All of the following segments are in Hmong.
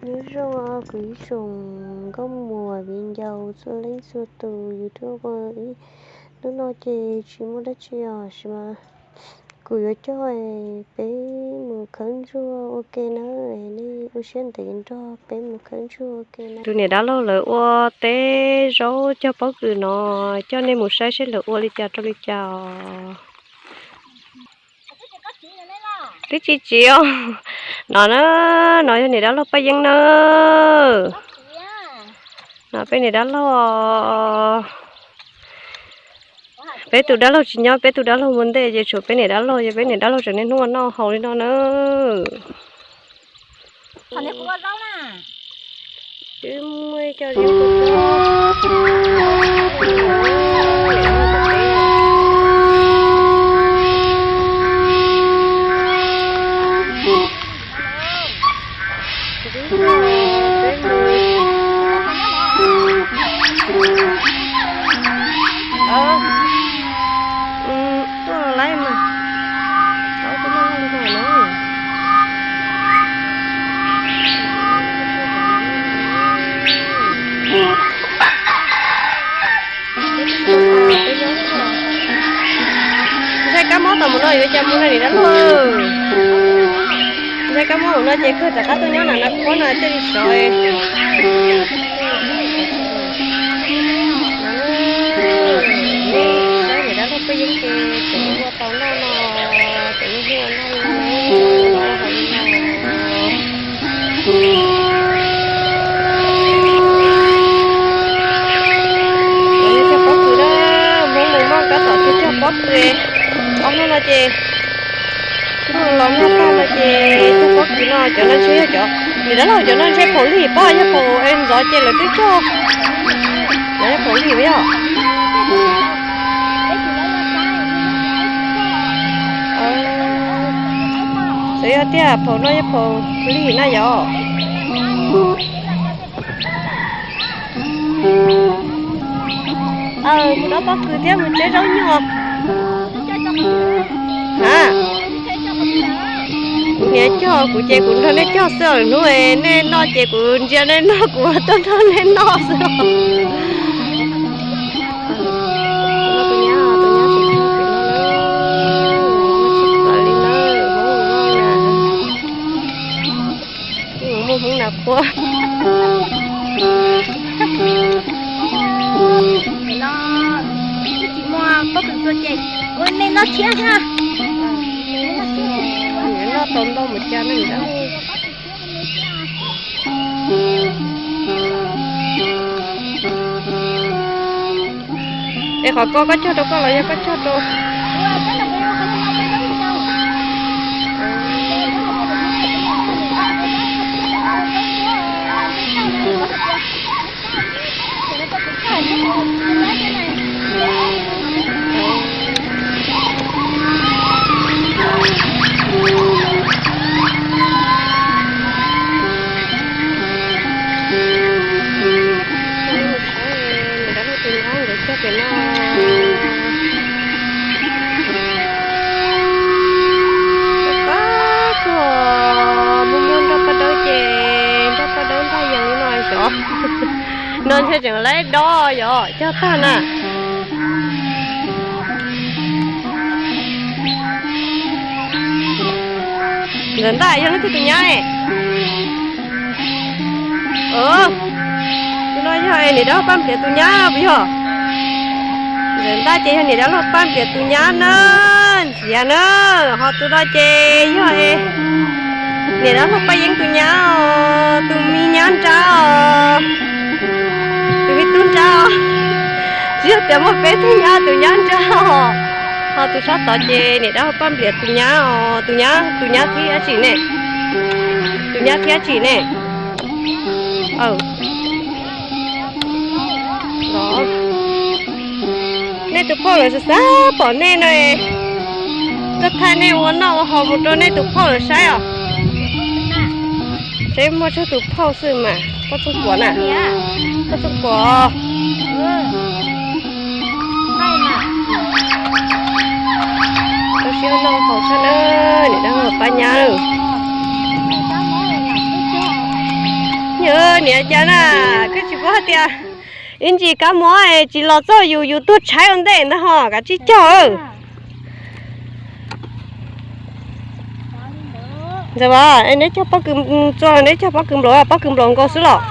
Nyob zoo kuv ib tsoom nkauj muam viv ncaus txhua leej txhua tus YouTube. Hnub no ces tsis muaj dab tsi os, sis mas kuv yuav coj peb mus khawb ntsuag ua ke na. Nej ua siab ntev nrog peb mus khawb ntsuag ua ke na. Tus niam dab laug lawv ua teb zaub cog pob kws no, coj nej mus saib seb lawv ua li cas rau li cas os. Twb tsis tsis os. No na, no yog niam dab laug Paj Yeeb na. No peb niam dab laug. Peb tus dab laug tsis nyob, peb tus dab laug mus ntej ces tshuav peb niam dab laug, ces peb niam dab laug tseem niaj hnub ua noj haus li no na. Twb muaj ib co Ntshai kab mob tau mus no yuav cas mus no niam dab laug. Ntshai kab mob mus no ces kawg rov qab tuaj nyob nram no qhuab no thiaj li sov. Saib niam dab laug Paj Yeeb ces tseem ua tau noj no, tseem ua noj no. Cog pob kws na, Hmoob mus noj kab tom thiaj cog pob kws. Ob hnub no ces ntuj los nag tag no ces cog pob kws no, cov no ntshe yog cov, niam dab laug, cov no ntshe phaum lig pob, yog phaum es ntxov ces lawv twb cog. Cov yog phaum lig yog. Txawm yog tiag phaum no yog phaum lig na yom. Mus dob pob kws thiab mus tseb zaub nyuj. Ha, kuv niam cog kuv ces kuv nrog nej cog xwb, hnub nej noj ces kuv ntsia nej noj, kuv tuaj nrog nej noj xwb. Tus nyab, tus nyab tseem cog pem no na, tsis txawv li na, Hmoob mus noj na. Muaj Hmoob na qhuab. Twb tsis muaj pob kws txua ces ua me noj tshiab na. Noj tau ntau mus cas ne. Es qhov ko koj cog rau koj los yog koj cog rau? Niam dab laug tus nyab nkawd cog pem no. Kab kab kag, muaj muaj nroj paj dawb ces nroj paj dawb ntaj yees li no xyov. No ntshe tseem laib dob yom, cog tag na. Ntxawm ntaj yog leej twg tus nyab? Tus no yog es niam dab laug Paj Nplias tus nyab puas yog? Ntxawm ntaj ces yog niam dab laug Paj Nplias tus nyab na, ntxias na. Ho tus no ces yog es niam dab laug Paj Yeeb tus nyab os, tus me nyab nrab os, tus me tub nrab os. Tsis yog tias muaj peb tug nyab, tus nyab nrab os. Ho tus sab tod ces niam dab laug Paj Nplias tus nyab os, tus nyab, tus nyab thib dab tsi ne? Tus nyab thib dab tsi ne? Nej tus phauj lawv xav xav pom nej no, tuaj thaij nej ua noj ua haus mus rau nej tus phauj lawv saib os. Seb muaj tsawg tus phauj xwb mas. Poj Txooj Kuam na? Poj Txooj Kuam. Rau siab noj haus tshaj na, niam dab laug pab nyab. Niam cas na, koj tsis paub hais tias ib ntsis kab mob es tsis los txog yus, yus tuag tshaib ua ntej ntag ho, kav tsij cog. Ntxawm Vas, neb cog pob kws txua los neb cog pob kws nplaum, pob kws nplaum nkaus xwb los?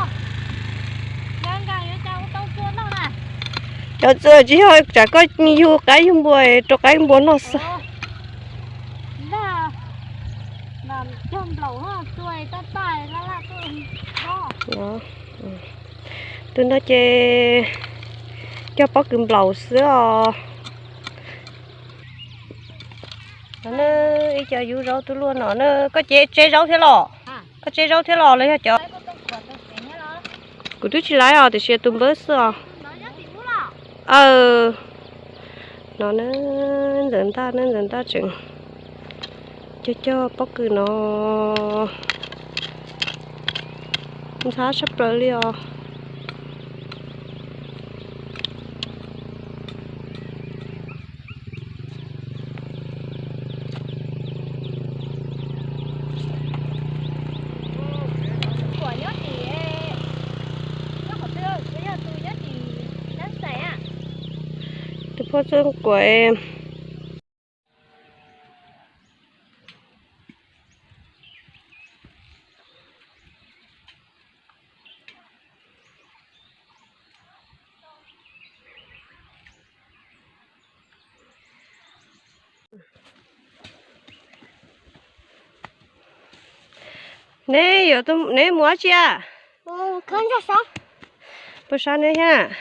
Cov txua tsis yog, tsam koj yug qaib yug npua rau qaib npua noj xwb. Tus no ces cog pob kws nplaum xwb os. No na, ib co yug zaub twb luaj no na. Koj ces tseb zaub thiab los? Koj tseb zaub thiab los los yog cov? Kuv twb tsis laiv os, tiam sis tus npawb xwb os. Aw, no na, ntxawm ntaj na, ntxawm ntaj tseem cog cog pob kws no. Ntxhab tshaj plaws li os. Tus phauj Txooj Kuam. Neb yuav, neb mus dab tsi a? Puas sab neb thiab?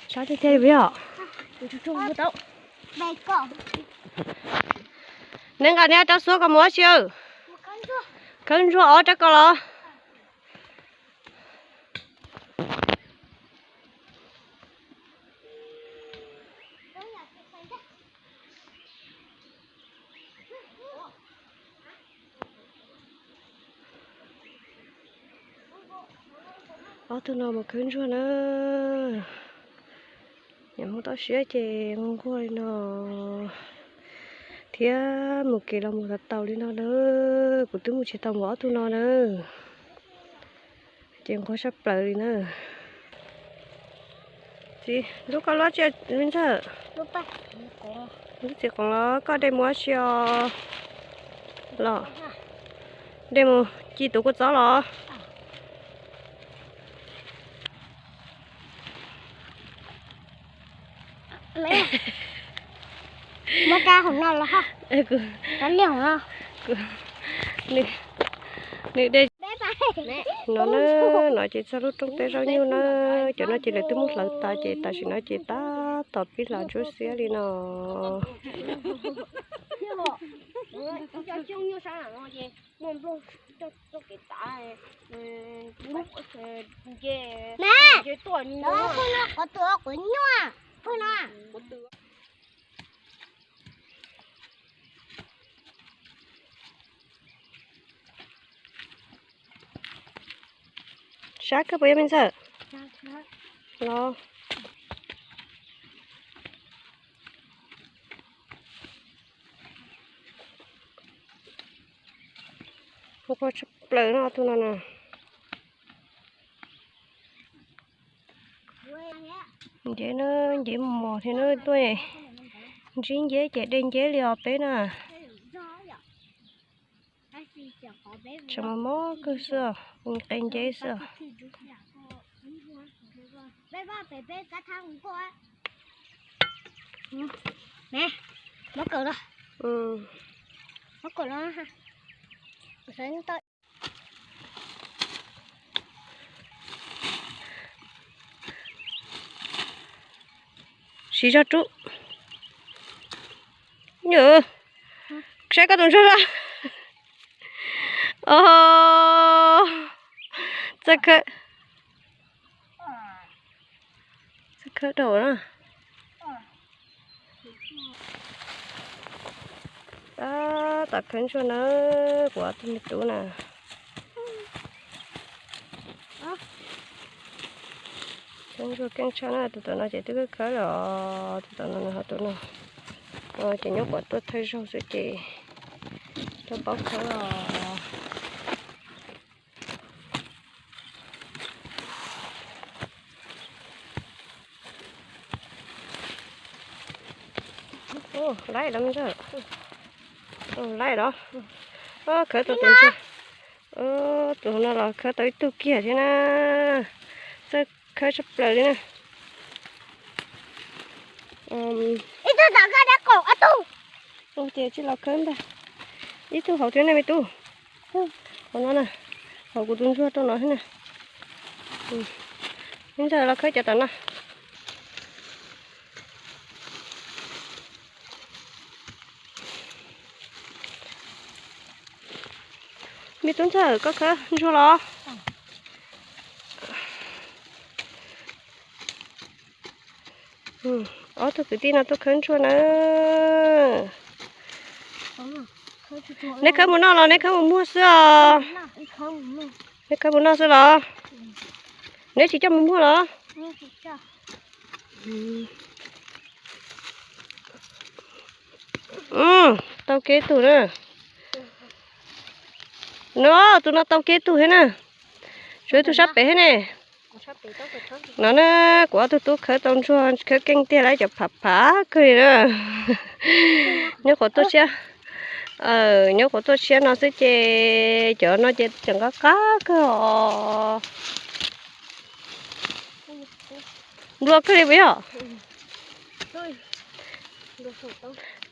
Sab tiag tiag li os. Neb nqa neb rab xuab ko mus dab tsi? Khawb ntsuag ob rab ko los? Ob tug no mus khawb ntsuag na. Niam hmoob toj siab ces nquag nquag li no thiab mus kev los mus tau tau li no na. Kuv twb mus tsis tau npaum ob tug no na. Ces nquag sab plaws li na. Txiv, lub koj lub tsi me ntxawg? Lub txiv qoov los koj de mus dab tsi os? Los de mus ci tus kua txob los? Muab rab hauv no los ho. Rab liag hauv no. Nws de no na, no ces txog lub rooj teb zaub nyuj na. Cov no ces lawv twb muab hlawv tas ces tam sim no ces tab tom pib hlawv ntsuab xiab li no. Sab kawg puas yog me ntxawg? Los. Nquag tshaj plaws no tus no na. Nceb na, nceb mos mos thiab na, tuaj ntsib nceb ces de nceb li os peb na. Tseem mos mos kawg xwb os, qe nceb xwb os. Siv zog rub. Saib koj tus ntsuag zog. Txawj khawb, txawj khawb dhau na. Tab tom khawb ntsuag na, kuv ob tug me tub na. Khawb ntsuag keej tshaj na, tus tom no ces twb khawb khawb los, tus tom no ho tus no ces nyob kom tuaj thawj zaug xwb ces twb paub khawb os. Laib los, laib los. Khawb tau tus ntsuag. Tus no los khawb tau ib tug kiag thiab na. Txawj khawb tshaj plaws li na. Ib tug tom koj dab qaum ob tug. Ua tias tsis los khawb ntag. Ib tug hauv thiab nej me tub. Hauv no na, hauv kuv tus ntsuag rau no thiab na. Ib ntxawg los khawb cov tom no. Me tub Ntxawg, koj khawb ntsuag los? Ob tug kwv tij no tuaj khawb ntsuag na. Neb khawb mus noj los neb khawb mus muag xwb os? Neb khawb mus noj xwb los? Neb tsis coj mus muag los? Tau kiag tug na. No, tus no tau kiag tug thiab na. Tshuav ib tug sab pem thiab ne. No na, kuv ob tug tub khawb tau ntsuag khawb keej tiag lawm, cov phav phav kawg li na. Nyob qhuav tuaj tshiab, nyob qhuav tuaj tshiab no xwb ces cov no ces tseem qab qab kawg os. Nplua kawg li puas yog?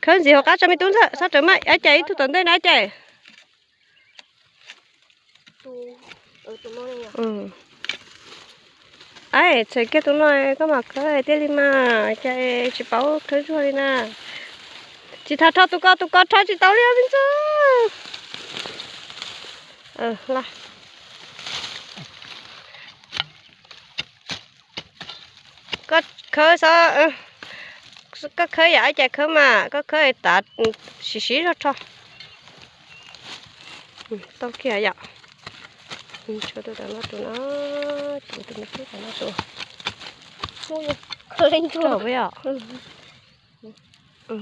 Khawb ntxiv hauv qab tso me tub Ntxawg, txhob rawm maj, ab cais ib tug tom ntej na ab cais. Ab, txhais kiag tus no koj mam khawb thiaj li mas, cas tsis paub khawb ntsuag li na. Tsis tas rho tus ko, tus ko rho tsis tau li me ntxawg. Koj khawb xwb, koj khawb yam ab cais khawb mas, koj khawb tav siv siv zog rho. Tau kiag yom. Tshuav tus tom no tus no, tshuav tus me tub tom no tus. Khawb li ntsuag yom.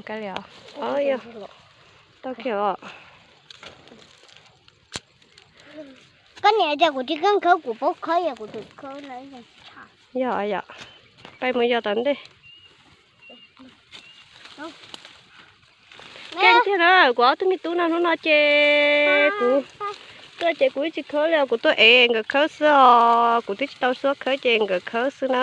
Ka li os. Yog, tau kiag os. Koj niam tias kuv tsis keej khawb, kuv paub khawb yog kuv tus khawb na. Yog yom, peb mus yos tom ntej. Keej tiag na, kuv ob tug me tub no hnub no ces kuv tuaj ces kuv ib tsis khawb li os, kuv tuaj ev nkawd khawb xwb os, kuv twb tsis tau xub khawb ces nkawd khawb xwb na.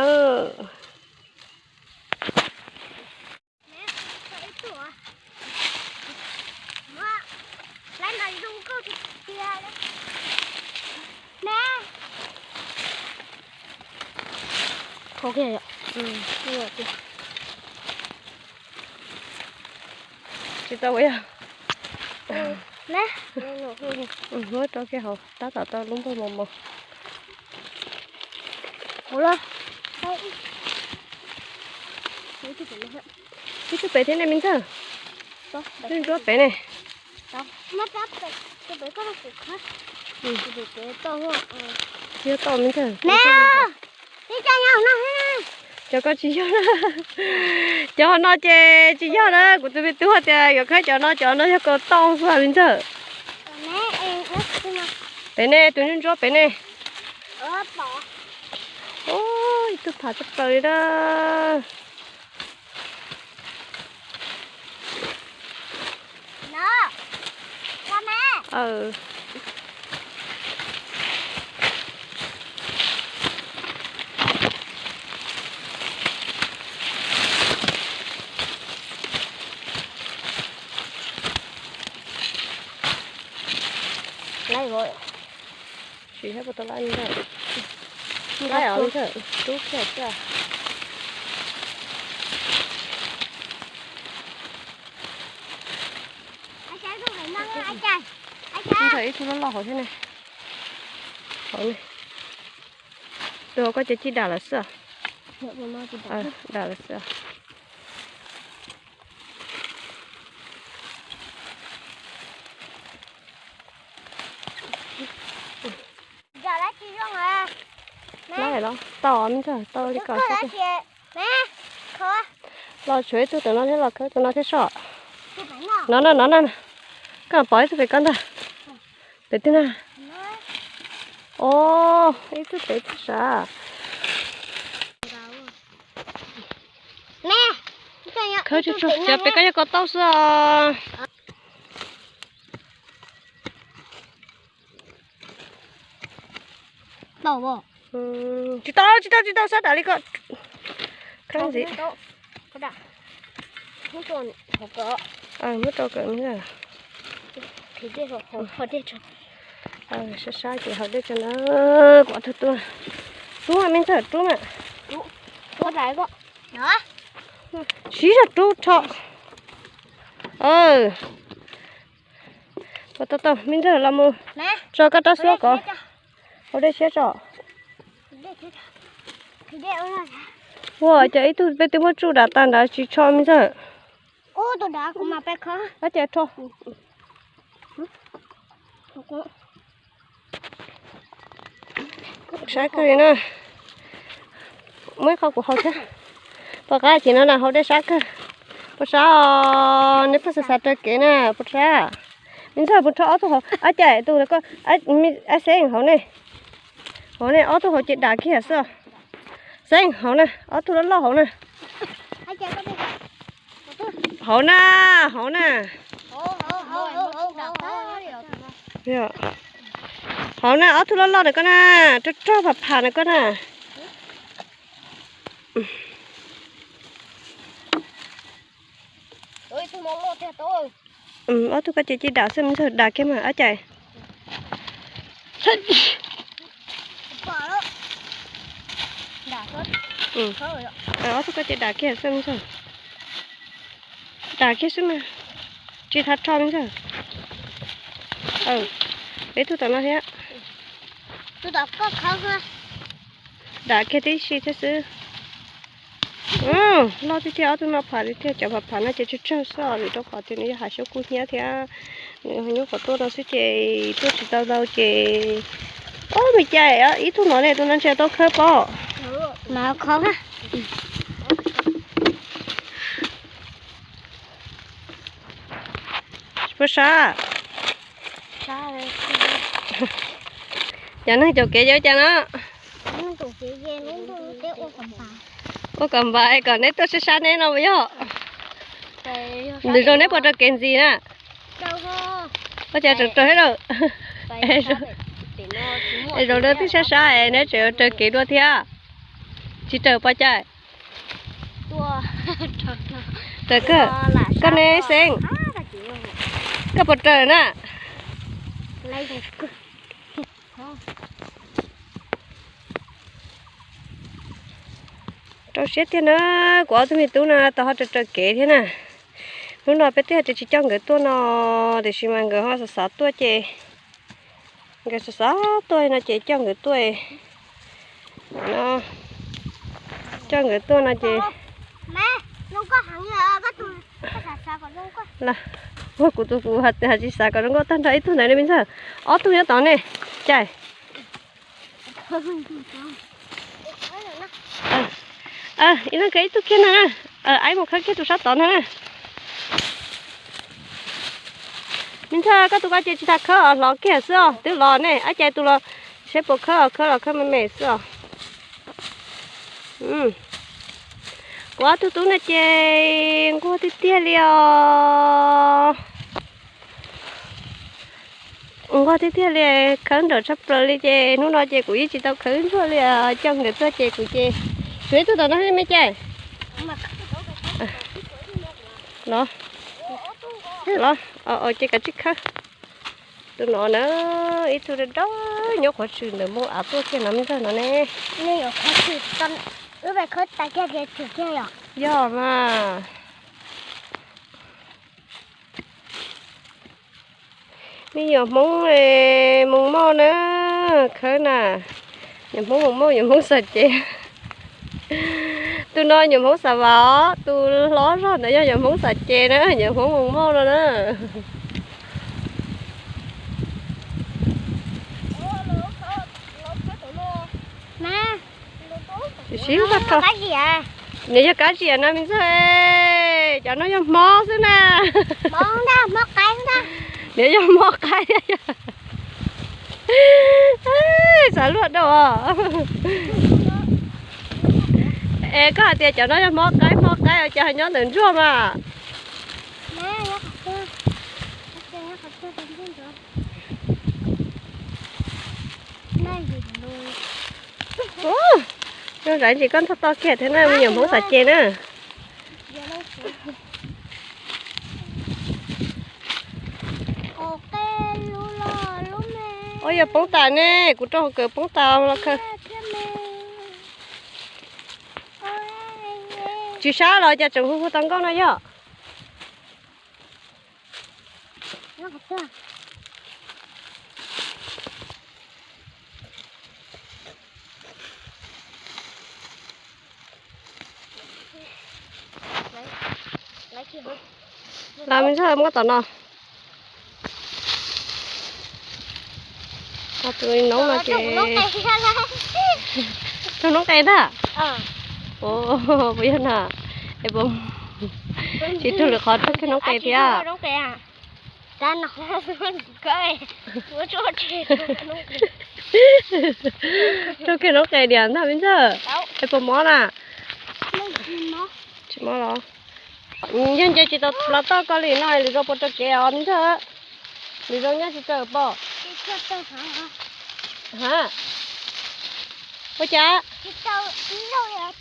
Tsis tau yog. Muab rau kiag hauv tab tom tau lub npawg mos mos. Ib tug pem thiab ne me ntxawg. Ib tug ntsuab pem ne. Tsis yog toj me ntxawg. Cov ko tsis yog na. Cov no ces tsis yog na, kuv tus me tub hais tias yuav khawb cov no, cov no yog kaus tooj xwb me ntxawg. Pem ne, tus ntsuab ntsuab pem ne. Ib tug tham tshaj plaws li na. Laib os, tsis thiab puas tau laib li ntag. Laib os li ntag, rub kiag xwb. Ntawm ib tug loj loj hauv thiab ne. Hauv ne. Tus hauv ko ces cig dam lawm xwb. Dam lawm xwb. Laib los tau me ntxawg, tau li ko xwb. Los tshuav ib tug ntawm no thiab, los khawb tus no thiab soj. No no no no, koj pom ib tug pem ko ntag. Pem twg na? Os, ib tug pem twg sav. Khawb tsuj tsuag, cov pem ko yog ko taub xwb os. Tsis tau, tsis tau, tsis tau, sab dam li ko. Khawb ntxiv. Muab rau kawm. Sab sab ces haus dej tso na. Kuv ob tug tub, tub me ntxawg, tub na. Siv zog rub rho. Ua tau tau, me ntxawg los mus tso koj rab xuab ko. Haus dej siab tso. Ua cas ib tug peb twb muab tsuj dam tag nrad tsis tsho me ntxawg. Ua cas rho. Sab kawg li na. Muab ib qho kuv haus thiab. Pom qab ces no na haus dej sab kawg. Puas sab os, neb puas xav xav raws kev na, puas sab? Me ntxawg mus rho ob tug haus, ab caim tus koj, ab xeeb haus ne. Haus ne, ob tug haus ces dam kiag xwb. Xeeb haus na, ob tug loj loj haus na. Haus na, haus na. Haus na, ob tug loj loj na koj na, rog rog pham pham na koj na. Ob tug koj ces cia dam xwb, me ntxawg, dam kiag mas ab caim. Ob tug koj ces dam kiag xwb me ntxawg. Dam kiag xwb mas. Tsis tau rho me ntxawg. Peb tug tom no thiab. Dam kiag tib si thiab xwb. Loj tiag tiag, ob tug no pham li tiag, cov pham pham no ces tsawg tsawg xwb os, vim rau qhov tias nws yog hav xyoob kub hnyiab thiab. Nws nyuaj qhov tuaj no xwb ces tuaj tsis tau ntau ces. Ub, me caij, ib tug no ne, tus no ntshe tau khawb pob. Tsis puas sab. Cov neeg caum kev yog cas no? Ua kom npam kom neb tuaj sab sab neb no puas yog? Nws zoo neb puas raws kev ntxiv na? Ua cas tseem raws thiab lawm? Es zoo neb twb sab sab es neb tseem yuav raws kev dua thiab. Tsis raws puas cai? Raws kawg. Koj ne Xeeb, koj puas raws na? Rau siab tiag na, kuv ob tug me tub no tau ho raws raws kev thiab na. Hnub no peb twb hais tias tsis coj nkawd tuaj no, tiam sis mas nkawd ho xav xav tuaj ces, nkawd xav xav tuaj no ces coj nkawd tuaj. Coj nkawd tuaj no ces, ua kuv tus kuv hais tsis xav kom zoo nkauj tag nrho ib tug ntawd ne me ntxawg. Ob tug nyob tod ne. Cais. Ib leeg khawb ib tug kiag na. Aib mus khawb kiag tus sab tod na. Me ntxawg, koj tus ko ces tsis tas khawb os, hlov kiag xwb os, twb los ne, ab cais tus los seb puas khawb os, khawb los khawb me me xwb os. Kuv ob tug tub no ces nquag tiag tiag li os. Nquag tiag tiag li, khawb nrawm tshaj plaws li ces hnub no ces kuv yeej tsis tau khawb ntsuag li, coj nkawd tuaj ces kuv ces, tshuav ib tug tom no me cais. Los, los, ces kav tsij khawb. Tus no na, ib tug dawb dawb nyob qhov tswm ntawm npoo av tuaj kiag no me ntxawg no ne. Yog mas. Me nyuam Hmoob Moos Mauj na, khawb na. Nyuam Hmoob Moos Mauj, nyuam Hmoob Xas Ces. Tus no nyuam Hmoob Xas Vas os, tus hlob zog ntawd yog nyuam Hmoob Xas Ces na, nyuam Hmoob Moos Mauj no na. Sib zog rho. Nws yog kab ziam no me ntxawg, cov no yog hmob xwb na. Nws yog hmob qaib thiab yog. Xav luaj dau os. Es koj hais tias cov no yog hmob qaib, hmob qaib ua cas ho nyob ntawm ntsuag mas? Zoo zam ntsis koj ntog toj kiag thiab na, me nyuam Hmoob xav ces na. Ua yog poob tas ne, kuv rau hauv kawm poob tas los khaws. Tsis sab los cas tseem hu hu tau nkauj no yog. Los me ntxhais muab tom no. Tus noob no ces raug noob qe ntag. Puas yog na? Tsis raug lwm qhov raug kiag noob qe thiab. Raug kiag noob qe diam ntag me ntxhais. Es puas mob na? Tsis mob los? Yog nce tsis tau los toj ko li no lwm zaus puas raws kev os me ntxhais? Lwm zaus nyob tsis raws pom. Ha, ua cas? Tsis raws ib zaug, raws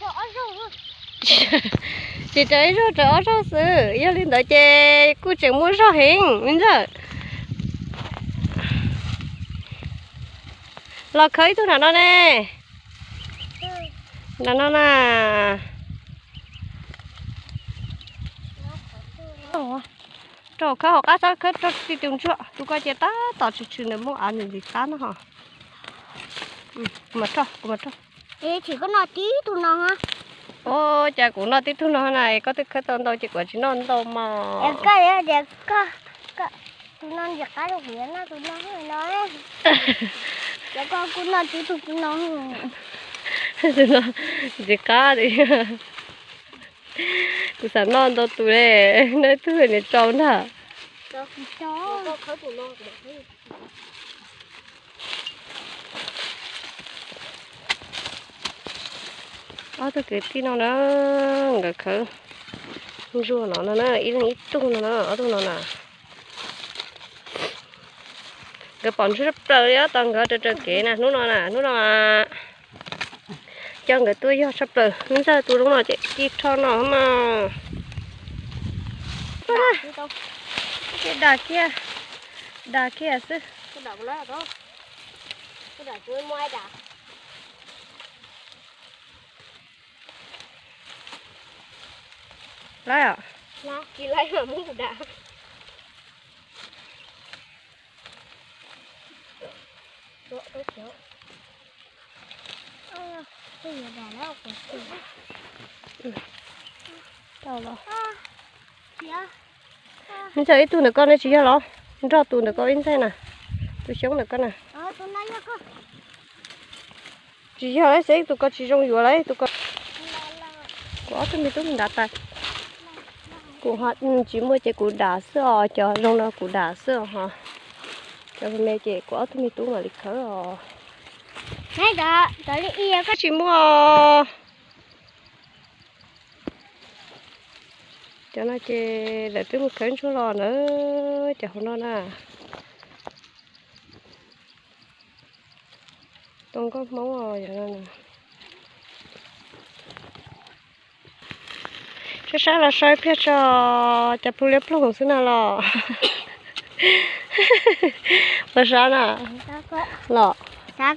ob zaug xwb, yog li ntawd ces kuj tseem muaj zog heev me ntxhais. Los khawb ib tug nram no ne. Nram no na. Rau khawb hauv qab, txhob khawb rau txij tus ntsuag, tus ko ces tab tom tshwm tshwm ntawm muaj av ntxim ntxim qab no ho. Kuv mam rau, kuv mam rau. Tsis koj noj tib tug no. Ua cas kuv noj tib tug no na, koj twb khawb tau ntau ces kuv tsis noj ntau mas. Koj tias koj, tus no ntxim qab rau kuv noj tus no no. Ces koj kuj noj tib tug tus no. Tus no ntxim qab li. Kuv xav noj ntau tus li, noj ib tug niam tsau ntag. Ob tug kwv tij no na, nkawd khawb ntsuag no no na, ib leeg ib tug no na, ob tug no na. Nkawd pom ntsuag tshaj plaws li, tos nkawd raws raws kev na, hnub no na, hnub no coj nkawd tuaj yog tshaj plaws, ntxawg tus zoo no ces ci rho no mas. Dag kiag, dag kiag xwb. Laib os. Tau los. Ib ntxawg ib tug ntawm ko ne tsis yog los? Nrog tus ntawm ko ib ntxawg na, tus xyoob ntawm ko na. Tsis yog, xyov tus ko tsis zoo yuav lawm tus ko. Kuv ob tug me tub nrad tas. Kuv ho tsis muaj ces kuv dam xwb os, cov zoo no kuv dam xwb os ho. Cov me ces kuv ob tug me tub mam li khawb os. Tsis muaj. Cov no ces lawv twb mus khawb ntsuag los na, cov hauv no na. Tus nkauj Hmoob os, sab sab los so ib pliag tso, cas plhu liab ploog xwb na los. Puas sab na? Los, kam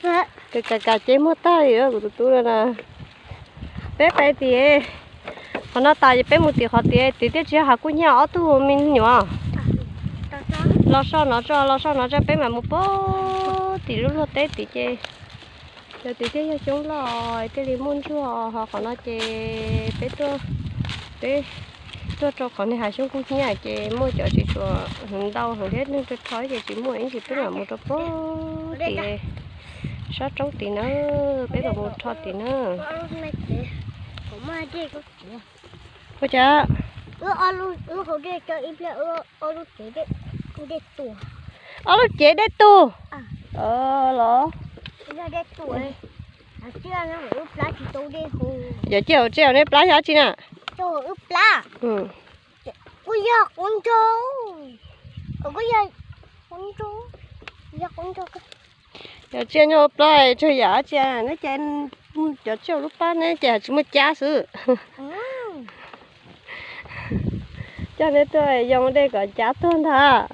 kam ces muag tag li kuv tus tub no na. Peb pais tim qhov no tas ces peb mus tim qhov tiav, tiav thiaj tsis yog hav kuj nyiaj ob tug me nyuam. Los so no tso, los so no tso peb mam mus pem tim lub luag teb tim ces. Cov tid thiaj yog xyoob loj thiaj li muaj ntsuag, ho qhov no ces peb tuaj, peb tuaj rau qhov niag hav xyoob kuj nyiaj ces muaj cov tsis tshua ntau heev thiab, neeg rho rho ces tsis muaj ib ntsis peb mam mus rau pem tim sab roob tid na, peb mam mus rho tid na. Ua cas? Ob lub cev dej tug los? Cov ciaj hauv tsiaj neb plab yog dab tsi na? Kuj yog qub nrog, kuj yog qub nrog, yog qub nrog. Cov tsiaj nyob hauv plab tsawg yam dab tsi neb ces, cov tsiaj hauv lub plab neb ces tsis muaj cab xwb. Coj neb tuaj yoo dej kom cab tuag ntag.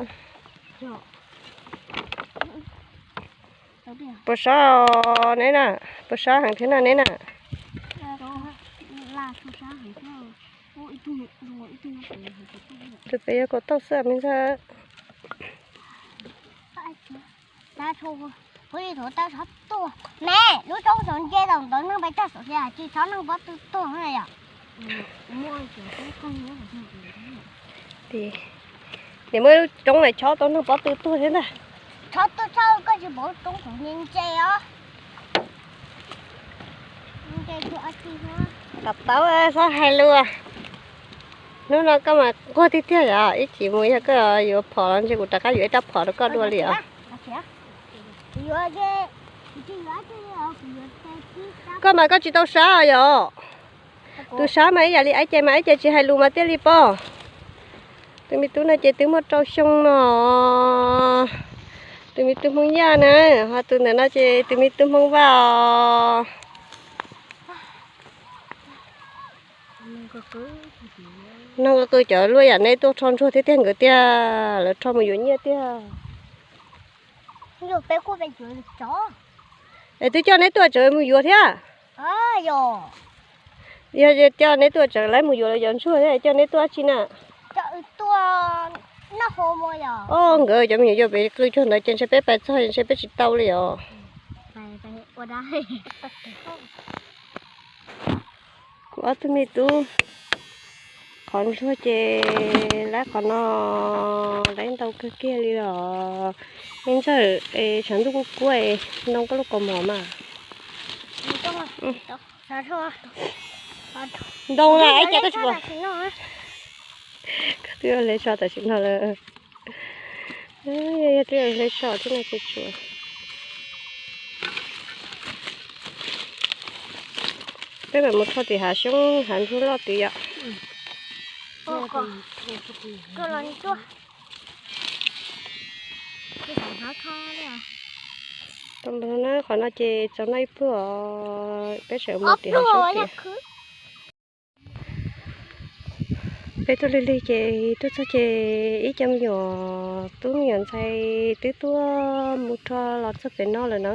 Puas sov neb na? Puas sov heev thiab no neb na? Tus pem yog kaum tauj xwb me ntxawg. Me, lub roob saum nce tau ntawd neeg pes tsawg saum tsis txhob neeg pob tw tuag na yom. Nim muaj lub roob na chob tau neeg pob tw tuag thiab ntag. Chob tuag chob koj tsis pom lub roob saum nce nce os. Nce tuag ob tsi. Tau tau, txhob hais lus. Hnub no koj mas nquag tiag tiag yom, ib chim mus yog koj yuav phom los ntshe kuv rov qab yuav ib rab phom rau koj dua li os. Koj mas koj tsis tau sab yom. Tus sab mas ib yam li Aiv Ces mas Aiv Ces tsis hais lus mas thiaj li pom. Tus me tub no ces twb muaj rau xyoo no, tus me tub Hmoob Yaj na, ho tus ntawm no ces tus me tub Hmoob Vaj os. Nug qw cov luaj yam neb tuaj rho ntsuag thiab tiag nkawd tiag, lawv rho mus yuav nyiaj tiag. Es twb coj neb tuaj tseem mus yuav thiab? Yog coj neb tuaj tseem lawv mus yuav lawv cov ntsuag thiab coj neb tuaj dab tsi na? Os, nkawd cov me nyuam yaus pem qw cuag ntawd ces ntshe peb pais txog ntshe peb tsis tau li os. Kuv ob tug me tub, qhov ntsuag ces lab qhov no, lab ntau kawg kiag li los. Me ntxawg, tshav ntuj kuj kub, ntoo koj lub kaus mom mas. Ntoo na, ib cov tuaj tsis pom. Koj twb hle so tam sim no lawm. Yog twb hle so thiab no ces tshuav. Peb mam mus rho tim hav xyoob hav ntsuag loj tid yom. Tau npawg no na, qhov no ces txaus noj ib pluag os, peb sawv mus tim hav xyoob tias. Peb tuaj lig lig ces tuaj txog ces ib co me nyuam tub me nyuam ntxhais twb tuaj mus rho los txog pem no lawm na.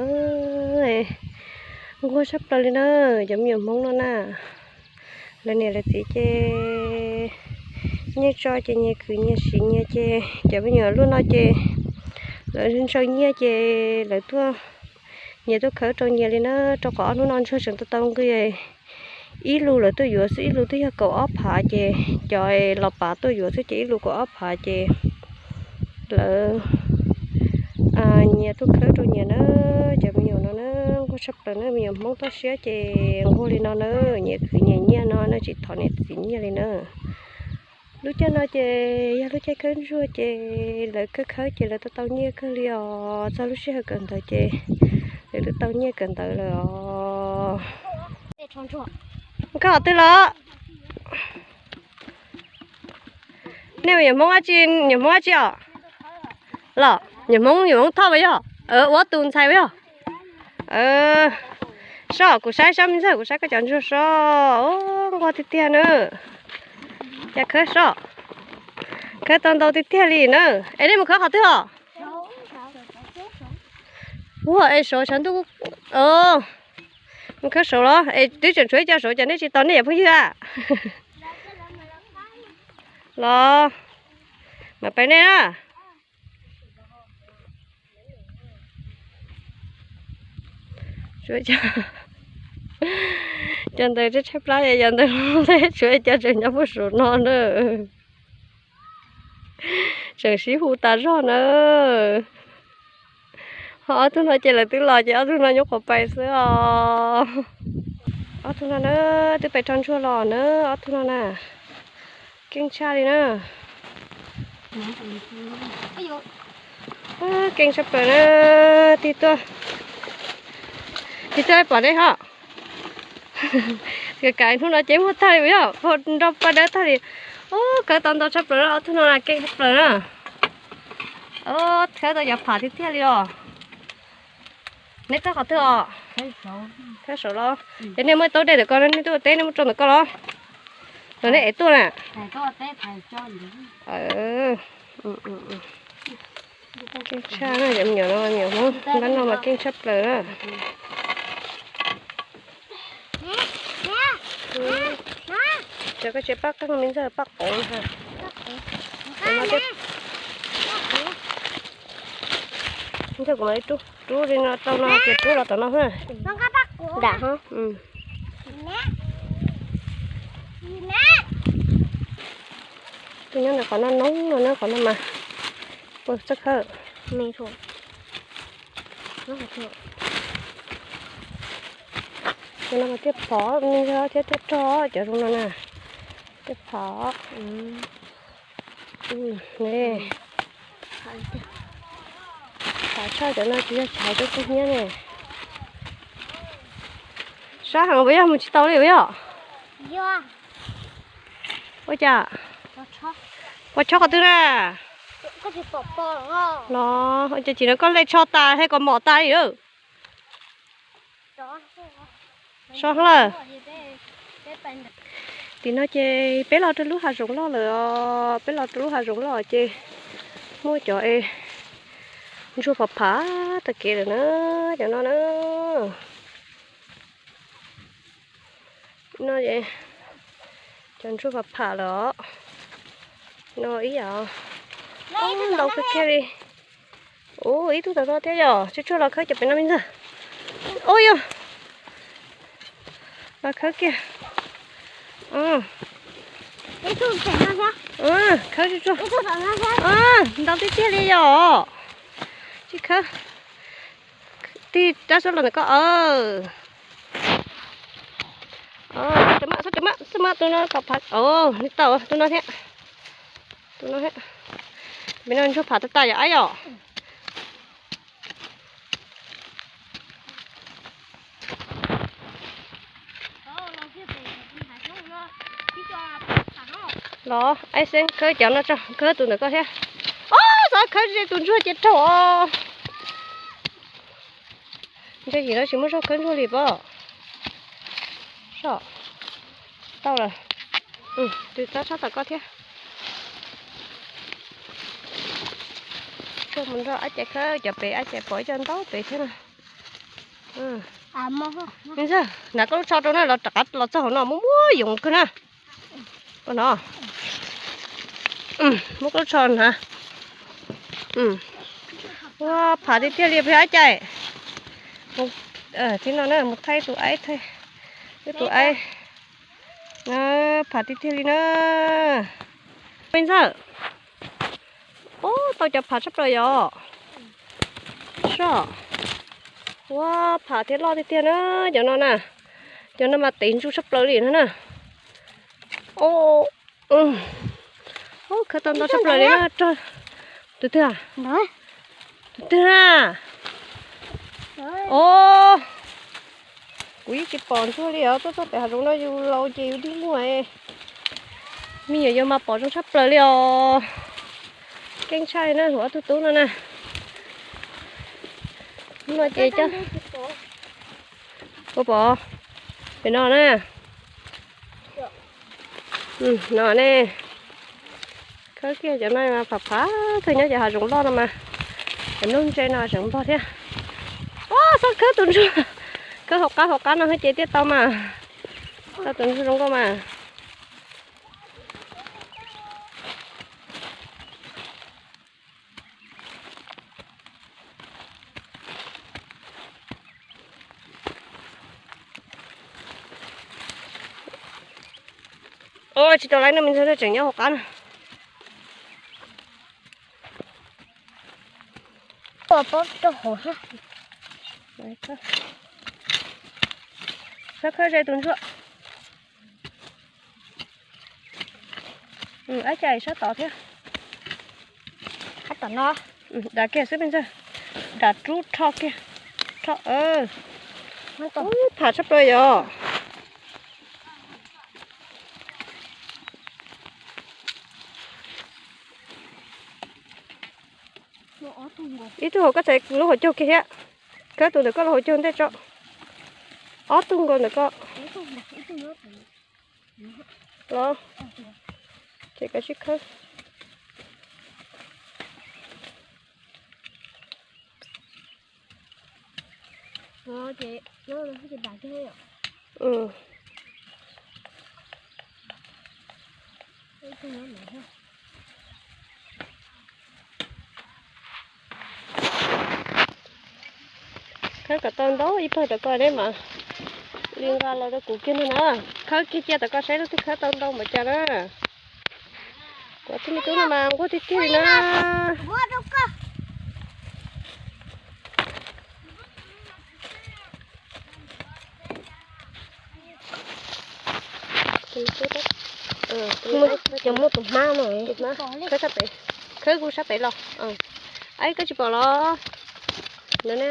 Nquag tshaj plaws li na, cov me nyuam Hmoob no na. Lawv niam lawv txiv ces nyias tso ces nyias khwv nyias siv nyias ces cov me nyuam luaj no ces lawv ntshaw nyiaj ces lawv tuaj, nyias tuaj khawb rau nyias li na, rau qhov ob hnub no ntsuag tseem tau tau nqi. Ib lus lawv tuaj yuav xwb ib lus twb yog kaum ob phav ces cov los pav tuaj yuav xwb ces ib lus kaum ob phav ces lawv nyias tuaj khawb rau nyias na. Cov me nyuam no na nquag tshaj plaws na, me nyuam Hmoob toj siab ces nquag li no na, nyias khwv nyias nyiaj no na, tsis thov niam txiv nyiaj li na. Lub caij no ces yog lub caij khawb ntsuag ces lawv khawb khawb ces lawv tau tau nyiaj kawg li os, txog lub sij hawm kawm ntawv ces lawv twb tau nyiaj kawm ntawv lawm os. Koj qhov twg los? Nej nyuam Hmoob dab tsi, nyuam Hmoob dab tsi os? Los nyuam Hmoob, nyuam Hmoob Thoj mas yog, ua tus ntxhais mas yog. Sob, kuv saib sob me ntxawg, kuv saib koj cov ntsuag sob, nquag tiag tiag na. Cas khawb sob, khawb tau ntau tiag tiag li na. Es nej mus khawb qhov twg os? Ua es saud tshav ntuj, mus khawb saud los es twb tseem tshuav ib co saud cas nej tsis tos nej yam phooj ywg a? Los, mam pais nej na. Cov ntawd tshaib plab, cov ntawd tshuav cov tseem nyob puag saum no na. Tseem sib hu tas zog na. Ho ob tug no ces lawv twb los ces ob tug no nyuam qhuav pais xwb os. Ob tug no na, twb pais rho ntsuag los na, ob tug no na. Keej tshaj li na. Keej tshaj plaws na. Tig tuaj, tig tuaj pom nej ho. Kav hnub no ces muaj tag li yog nrog paj dawb tag li. Ub, khawb tau ntau tshaj plaws na, ob tug no na keej tshaj plaws na. Ub, khawb tau cov pham tiag tiag li os. Neb khawb qhov twg os? Khawb saud los? Ces nej muaj taub dej ntawm ko, nej tuaj teb, nej muab tso ntawm ko los? Los nej ev tuaj na? Keej tshaj na, cov me nyuam no, me nyuam Hmoob npab no mas keej tshaj plaws na. Cov koj tsis pab qeej, me ntxawg pab quav. Ntxawg kuv mam li rub, rub li no rau no ces rub los tom no. Dam ho. Tus nyob ntawm qhov no noob no na, qhov no mas puas txawj khawb. Cov no mas tiaj phom me ntxawg thiab tiaj rog cov zoo no na. Tiaj phom. Phom tshaj cov no tsis yog tshaj cov kub hnyiab ne. Sab heev puas yog, mus tsis tau li puas yog? Ua cas? Puas tshob qhov twg na? Los ua cas chim no koj hle tsho tas thiab kom mom tas li lawm. Sab lawm. Tim no ces peb los rau lub hav zoov loj lawm os, peb los rau lub hav zoov loj ces muaj cov es ntsuag pham pham tag kev lawm na, cov no na. No es cov ntsuag pham pham lawm os. No ib yam. Ntau kawg kiag li. Ub, ib tug tom no thiab yom, tsuag tsuag los khawb cov pem no me ntxawg. Ub yog, los khawb kiag. Khawb tsuag tsuag. Ntau tiag tiag li yom. Tsis khawb. Tig rab suab los ntawm ko. Tsis maj, tsis maj, tus no kom phav, nws tau tus no thiab. Tus no thiab. Pem no ntsuag pham tag tag yom, aib yom. Los, aib xeeb khawb cov no tso, khawb tus ntawm ko thiab. Ob, xav khawb tus ntsuag ces raug os. Ntshe yim no tsis muaj zog khawb ntsuag li pob. Soj, tau lawm. Tus tab sab tom ko thiab. Tsuag mus nrog ab cai khawb cov pem, ab cai pom ib co ntau pem thiab na. Me ntxawg, hnav koj lub tsho rau na, los rov qab los txog hauv no muaj muaj yoov kawg na. Ua no, muab koj lub tsho hnav. Ua pham tiag tiag li peb ab cai. Thib no na mus thaij tus aib, ib tus aib. Pham tiag tiag li na. Me ntxawg, ub, tau cov pham tshaj plaws yom. Soj, ua pham thiab loj tiag tiag na, cov no na. Cov no mas tev ntsuj tshaj plaws li no na. Ub, khawb tau ntau tshaj plaws li na. Tus twg? Tus twg na? Os, kuv yeej tsis pom ntsuag li os, tuaj txog pem hav zoov no yus laus ces yus dig muag. Me nyuam yaus mas pom zoo tshaj plaws li os. Keej tshaj li na, huv ob tug tub no na. No ces cov, puas pom? Pem no na. No ne. Khawb kiag cov no mas pham pham kawg, nyob cov hav zoov loj no mas. Cov nplooj ntse no tseem npog thiab. Ua, xob khawb tus ntsuag. Khawb hauv qab hauv qab no ces thiaj tau mas. Tau tus ntsuag zoo nkauj mas. Tsis tau lawm no, me ntxawg, tseem nyob hauv qab na. Xob khawb ze tus ntsuag. Ab cai sab tod thiab. Dav kiag xwb me ntxawg. Dav rub rho kiag. Rho. Ub, pham tshaj plaws yom. Ib tug hauv koj txhais lub hauv caug kiag thiab. Khawb tus ntawm koj lub hauv caug ntej tso. Ob tug nkaus ntawm koj. Los, ces koj sib khawb. Khawb kom tau ntau ib pawg rau koj neb mas li nqa los rau kuv kiag no na. Khawb kiag cia rau koj saib lub twg khawb tau ntau npaum cas na. Kuv tus me tub no mas nquag tiag tiag li na. Cov muaj tus hmab no, khawb sab pem, khawb kuv sab pem los. Aib, koj tsis pom los? Ntawm na.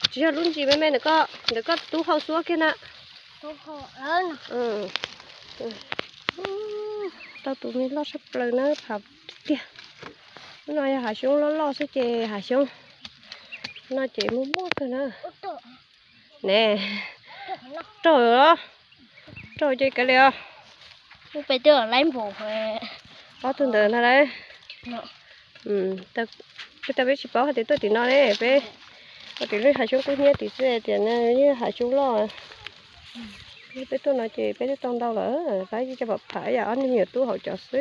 Tsis yog lub ntsis me me ntawm koj, ntawm koj tub hau xuab kiag na. Tau tus me loj sab plaws na, phav tiag tiag. Lub no yog hav xyoob loj loj xwb ces hav xyoob no ces muaj muaj kawg na. Ne, raug, raug ces kav liam os. Ob tug ntawd ntag lauj. Peb tau peb tsis paub hais tias tuaj tim no ne, peb ua tim lub hav xyoob kub hnyiab tim xwb tias yog hav xyoob loj. Peb tuaj no ces peb twb tau ntau lawm, pab coj pom phav yam ob niag me nyuam tub hauv cov xwb.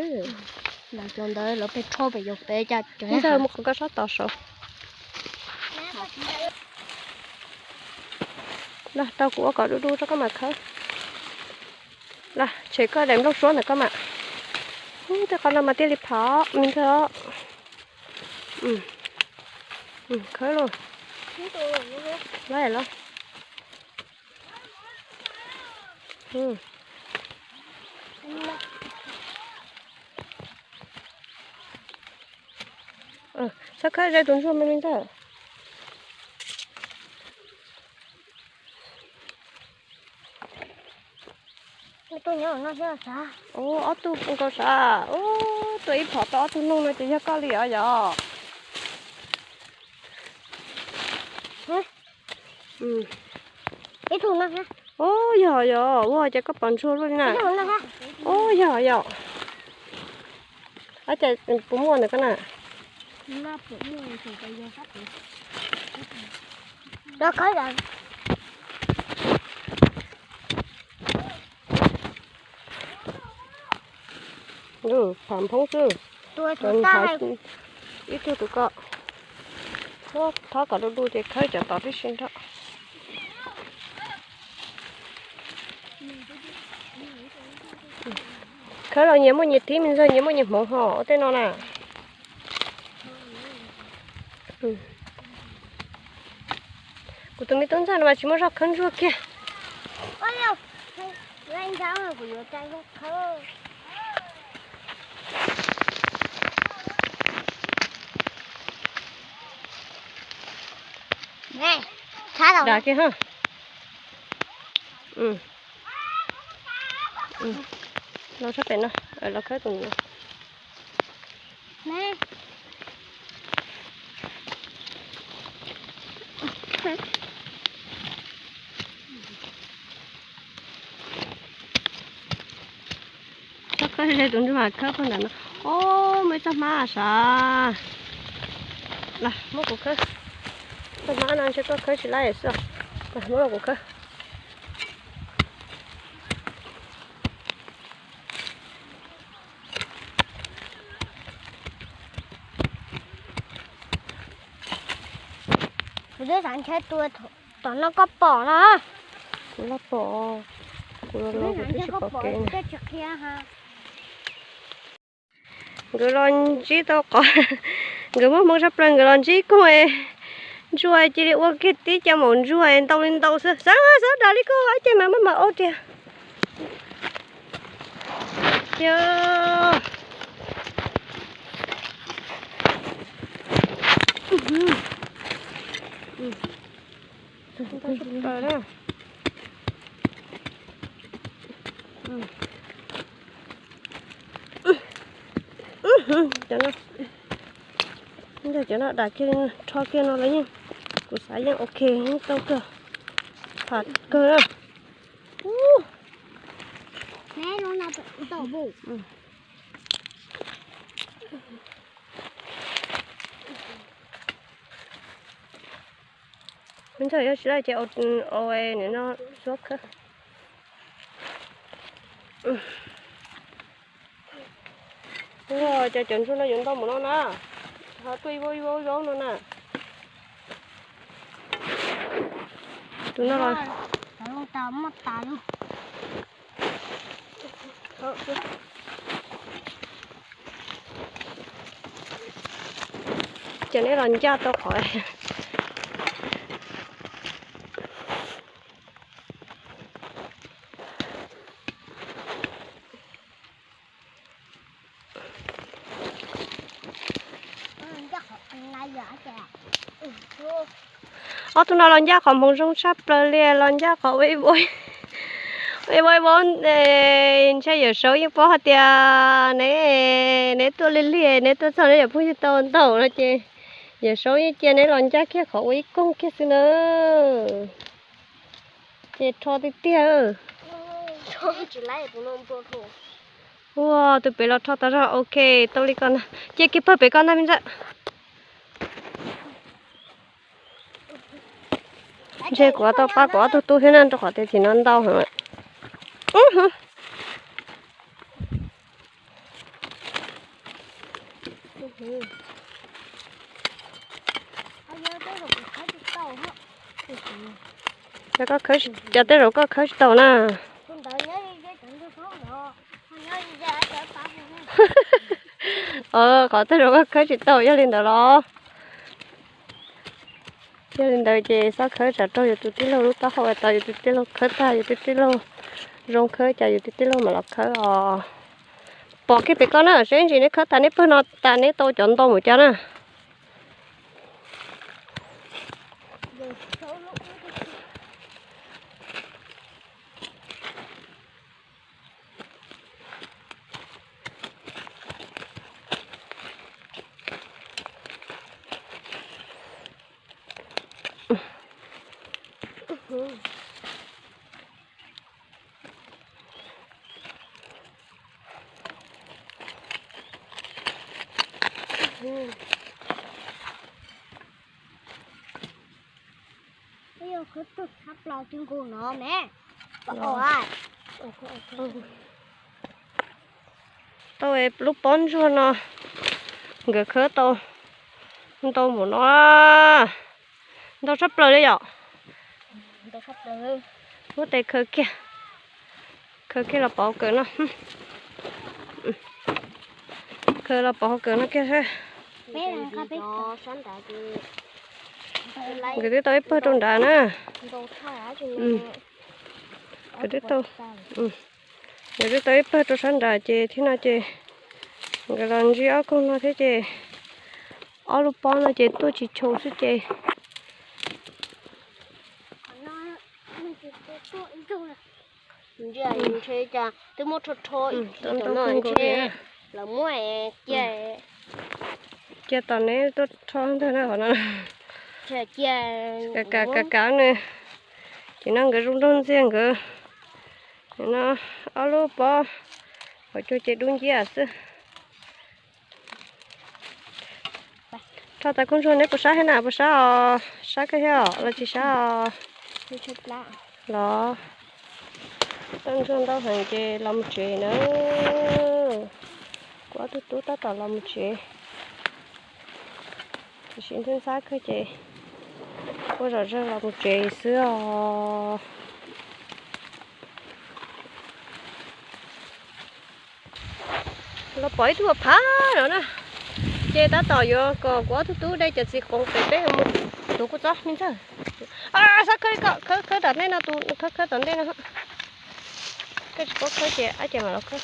Ntawd lawv peb rho pem yus peb. Ntawd mus qhov koj sab tod saud. Los tau kuv ua kom du du rau koj mam khawb. Los tshem koj daim nplooj suab ntawm koj mam. Tej qhov no mas thiaj li phov me ntag. Khawb lauj. Los los. Txhob khawb ze tus ntsuag me me ntag. Ub, ob tug nkaus sav. Ub, tua ib phom tau ob tug noog no ces yog koj li os yog. Ub, yog yog, ua cas koj pom ntsuag luaj li na. Ub, yog yog. Ab, cas puas muaj ntawm koj na? Pham nphoob xwb. Ib tug tus ko. Thov kom du du ces khawb cov tod tib si nrho. Khawb los nyias muaj nyias thib me ntxawg, nyias muaj nyias hmoov ho ua tej no na. Kuv tus me tub ntxawg no mas tsis muaj zog khawb ntsuag kiag. Dag kiag ha. Los sab pem no, los khawb tus no. Khawb ze tus ntsuag mas khawb puag ntawm no. Ob, muaj ib txoj hmab sav. Los muab kuv khawb. Txoj hmab no ntshe koj khawb tsis laib xwb. Los muab los kuv khawb. Kuv twb xav ntshai tua tom no koj pom no. Kuv los pom, kuv los kuv twb tsis pom kev. Nkawd los ntsib tau qhov, nkawd muaj hmoo tshaj plaws nkawd los ntsib kuj ntsuag cia li ua kiag tib cov maum ntsuag ntau li ntau xwb. Xav xav dag li kuj ces mas muaj mas ua tiag. Yog. Cov no, Cov no dam kiag, rho kiag no los yeej, kuv xav yeej ok, yeej tau kawg, pham kawg na. Me ntxawg, yog tsis laij ces ua nim no suab khawb. Cov, cov ntsuag no yuav ntau mus no na, ho tuaj ib vaub ib vaub ib vaub no na. Tus no los ces neb los ncaj tau qhov. Ob tug no los ncaj qhov hmoov zoo tshaj plaws li, los ncaj qhov ua ib vaub ib vaub, ntshe Yawm Saub yeej paub hais tias neb, neb tuaj lig lig, neb tuaj txog neb yuav pheej tsis tau ntau no ces Yawm Saub yeej cia neb los ncaj kiag qhov ua ib koog kiag xwb na. Ces rho tiag tiag. Ua tus pem los rho tas zog, ok, tau li ko ntag. Cia kiag pawg pem ko ntag me ntxawg. Ntshe kuv tau pab kuv ob tug tub thiab na, rau qhov tias tim no ntau heev lawm. Cas koj khawb, cas tej zaum koj khawb tsis tau na? Qhov tej zaum koj khawb tsis tau yog li ntawd los? Yog li ntawd ces xob khawb tsam raug yus tus tij laug lub taub hau, tos yus tus tij laug khawb tag, yus tus tij laug zoo khawb cas yus tus tij laug mam los khawb os. Pom kiag pem koj na, seb ntsis neb khawb tas neb pawg no tas neb tau cov ntau mus cas na. Khawb tug tshab plaws ti nkaus no me. Tau lub pob ntsuag no nkawd khawb tau ntau npaum no, ntau tshaj plaws li yom. Muab tes khaws kiag, khaws kiag los pov kawm no. Khaws los pov kawm no kiag. Nkawd twb tau ib pawg rau nrad na. Nkawd twb tau, nkawd twb tau ib pawg rau sab nrad ces thiab no ces nkawd los ntsib ob koog no thiab ces ob lub pob no ces tuaj tsis tshua xwb ces. Ntshe cas twb muab rho rho ib tug tom no ntshe lawv muab cia, cia tom neb tuaj rho ntag na qhov no. Kav kav nws, ces no nkawd zoo nraug ntxiag nkawd. No ob lub pob hauv cua ces dub nciab xwb. Rho tas kub ntsuag neb puas sab thiab na, puas sab os? Sab kawg thiab os los tsis sab os? Los, tau ntsuag ntau heev ces los mus tsev na. Kuv ob tug tub tab tom los mus tsev. Tiam sis ntxhab ntxhab kawg ces ua zom zaws los mus tsev xwb os. Los pom ib tug phav no na, ces tab tom yuav kom kuv ob tug tub de cov txiv qoov pem peb mus tuav kua txob me ntxawg. Xav khawb li ko, khawb khawb tom ntej no, tus khawb khawb tom ntej no. Koj tsis paub khawb ces ab ces mam los khawb.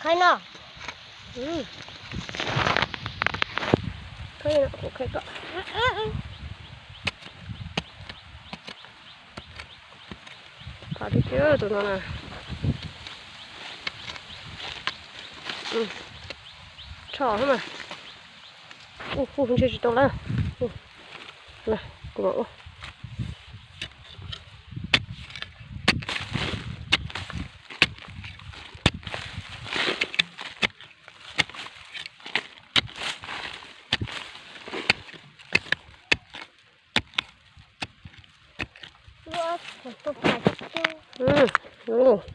Khawb no, khawb no, kuv khawb koj. Tus no na. Rho mas. Ua, ua, ntshe tsis tau lawm. Kuv mam ua.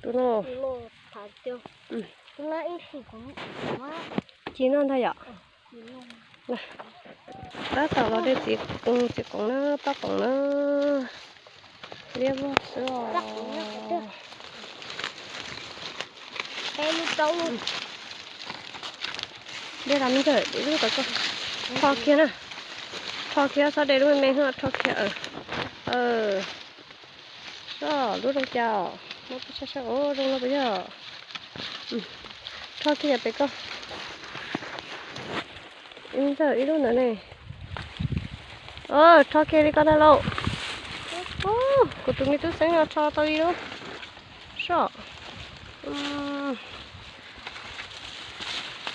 Tus no ci no ntag yom. Tab tom los de txiv, txiv qoom na, paj qoom na. Liab vog xwb os. Dej los me ntxawm, ib lub tau koj rho kiag na. Rho kiag, xob de lub me me, rho kiag. Sob, lub zoo cas os, muab peb saib saib, zoo no puas yog. Rho kiag yam pem koj. Ntxawm ib lub ntawd ne. Rho kiag li koj ntag lauj. Kuv tus me tub xeeb no rho tau ib lub. Sob.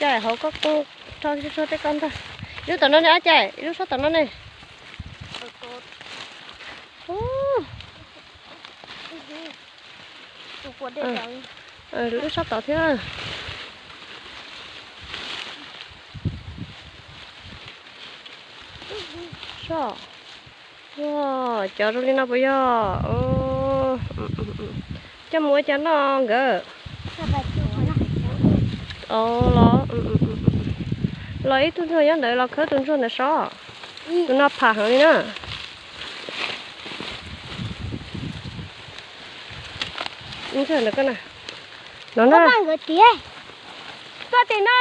Cas hauv koj rho tsuag tsuag tej koj ntag. Ib lub tom no ne, Ab Cai, ib lub sob tom no ne. Lub sob tod thiab. Sob. Cov zoo li no puas yog? Coj mus ua cas noj nkawd? Los, los ib tug ntsuag nyob ntawd los khawb tus ntsuag ntawd sob. Tus no pham heev li na. Ntawm koj na. No na. Koj tim no.